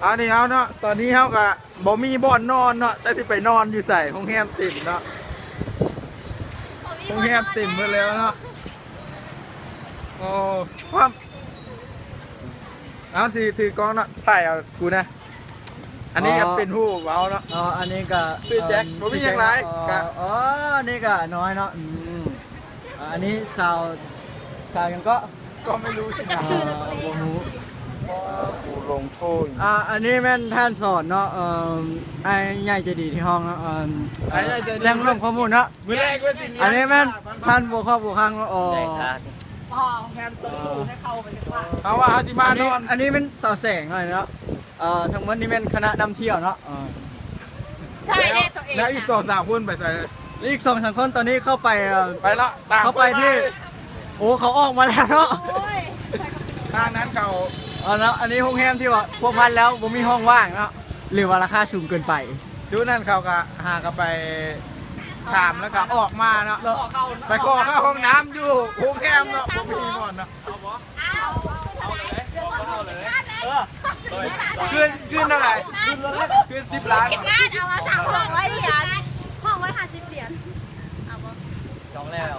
ອັນນີ້ເຮົາເນາະ ຕອນນີ້ເຮົາກະບໍ່ມີບ່ອນນອນເນາະ ຈັກຊິໄປນອນຢູ່ໃສ ໂຮງແຮມເຕັມເນາະ ໂຮງແຮມເຕັມໝົດແລ້ວເນາະ. ໂອ້ ພວມ ເອົາ ຖື ຖືກ້ອງເນາະ ຖ່າຍເອົາກູນະ. ອັນນີ້ກະເປັນຮູບເຮົາເນາະ ອໍ ອັນນີ້ກະຊື່ແຈັກ ບໍ່ມີຫຍັງຫຼາຍ ກະ ອໍ ອັນນີ້ກະນ້ອຍເນາະ ອືມ ອັນນີ້ສາວ ສາວຫຍັງເກາະ ກໍໄມ່ຮູ້ ຈັກຊື່ ບໍ່ຮູ້ ຜູ້ລົງໂທດ ອ່າ ອັນນີ້ແມ່ນທ່ານສອນເນາະ ເອີ ອ້າຍໃຫຍ່ໃຈດີທີ່ຫ້ອງເນາະ ເອີ ແຫຼ່ງລວມຂໍ້ມູນເນາະ ມື້ແລກເວີຍ ອັນນີ້ແມ່ນທ່ານບົວຄອບບົວຄັງເນາະ ອໍ ເຮົາວ່າເຮົາຊິມານອນ ອັນນີ້ແມ່ນສາວແສງເນາະ ເອີ ທັງໝົດນີ້ແມ່ນຄະນະນຳທ່ຽວເນາະ ເອີ ໃຊ່ແລ້ວ ຕົວເອງ ແລ້ວອີກສອງສາມຄົນໄປໃສ ອີກສອງສາມຄົນຕອນນີ້ເຂົ້າໄປ ເອີ ໄປລະ ເຂົ້າໄປທີ່ ໂອ້ ເຂົາອອກມາແລ້ວເນາະ ໂອ້ຍ ທາງນັ້ນເຂົາ ເອົາລະ ອັນນີ້ໂຮງແຮມທີ່ວ່າພົວພັນແລ້ວບໍ່ມີຫ້ອງວ່າງເນາະ ຫຼືວ່າລາຄາສູງເກີນໄປ ຈຸດນັ້ນເຂົາກະຫາກະໄປຖາມ ແລ້ວກະອອກມາເນາະ ໄປຂໍເຂົ້າຫ້ອງນ້ຳຢູ່ໂຮງແຮມເນາະ ບໍ່ມີບ່ອນເນາະ. ເອົາບໍ່ ເອົາ ເອົາເລີຍ ເອົາເລີຍ ເອີ ຄືນ ຄືນເທົ່າໃດ ຄືນສິບລ້ານ ສິບລ້ານ ເອົາມາສາມຮ້ອຍຫຼຽນ ຫ້ອງຮ້ອຍຫ້າສິບຫຼຽນ ເອົາບໍ່ ຈອງແລ້ວ